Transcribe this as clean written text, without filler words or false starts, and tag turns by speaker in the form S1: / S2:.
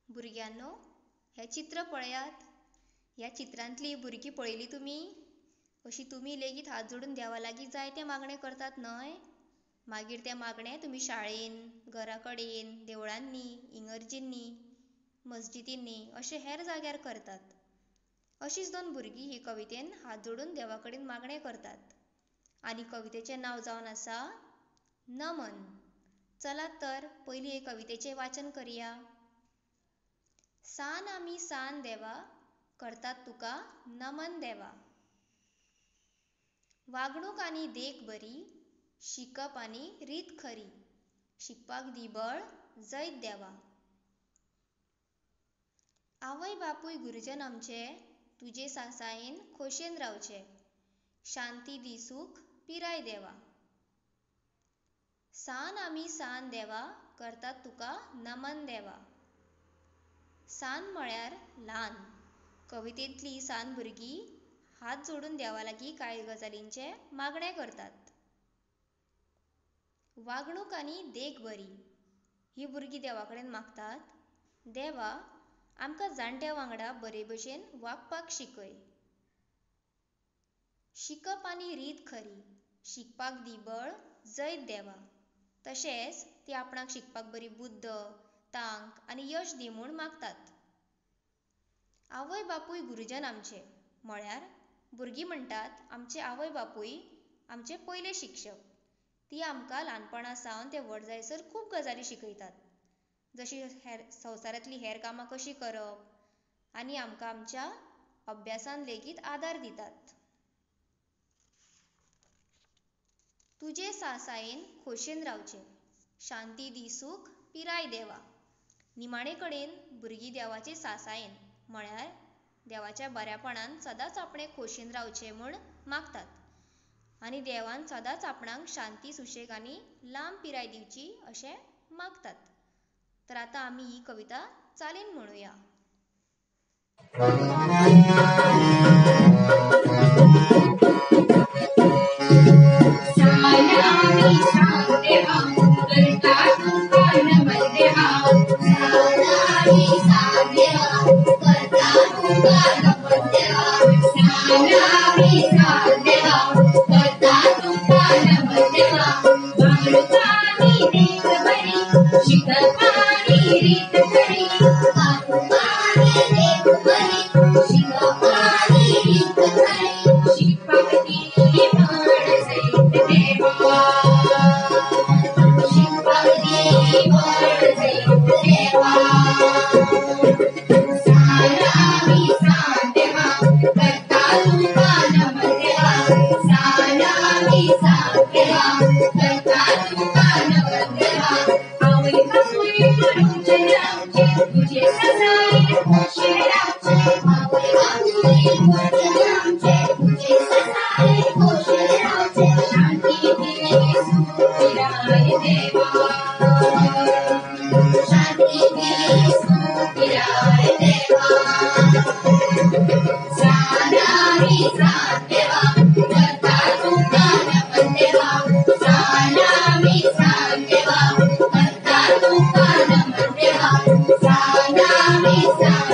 S1: भुरग्यांनो, हें चित्र पळयात. ह्या चित्रांतलीं भुरगीं पळयलीं तुमी? अशीं तुमी लेगीत हात जोडून देवा लागीं जायतें मागणें करतात न्हय? मागीर तें मागणें तुमी शाळेन, घरा कडेन, देवळांनी, इगर्जींनी, मस्जिदींनी अशें हेर जाग्यार करतात. अशींच दोन भुरगीं हे कवितेन हात जोडून देवा कडेन मागणें करतात आनी कवितेचें नांव जावन आसा नमन. चलात तर पयलीं हे कवितेचें वाचन करया. सान आमी सान देवा, करतात तुका नमन देवा. वागणूक आनी देख बरी, शिकप आनी रीत खरी, शिकपाक दी बळ जैत देवा. आवय बापूय गुरुजन आमचे, तुजे सासायेन खोशेन रावचे, शांती दी सूख पिराय देवा. सान आमी सान देवा, करतात तुका नमन देवा. सान म्हळ्यार ल्हान. कवितेंतलीं सान भुरगीं हात जोडून देवा लागीं कांय गजालींचें मागणें करतात. वागणूक आनी देख बरी. हीं भुरगीं देवा कडेन मागतात, देवा आमकां जाणट्या वांगडा बरे भशेन वागपाक शिकय. शिकप आनी रीत खरी, शिकपाक दी बळ जैत देवा. तशेंच ती आपणाक शिकपाक बरी बुद्द, तांक आनी यश दी म्हूण मागतात. आवय बापूय गुरुजन आमचे म्हळ्यार भुरगीं म्हणटात आमचे आवय बापूय आमचे पयले शिक्षक. ती आमकां ल्हानपणा सावन ते व्हड जायसर खूब गजाली शिकयतात, जशी हेर संवसारांतलीं हेर कामां कशीं करप आनी आमकां आमच्या अभ्यासान लेगीत आदार दितात. तुजे सासायेन खोशेन रावचें, शांती दी सूख पिराय देवा. निमाणे कडेन भुरगीं देवाचे सासायेन म्हळ्यार देवाच्या बऱ्यापणान सदांच आपणें खोशेन रावचें म्हूण मागतात आनी देवान सदांच आपणाक शांती, सुशेग आनी लांब पिराय दिवची अशें मागतात. तर आतां आमी ही कविता चालीन म्हणुया.
S2: Sa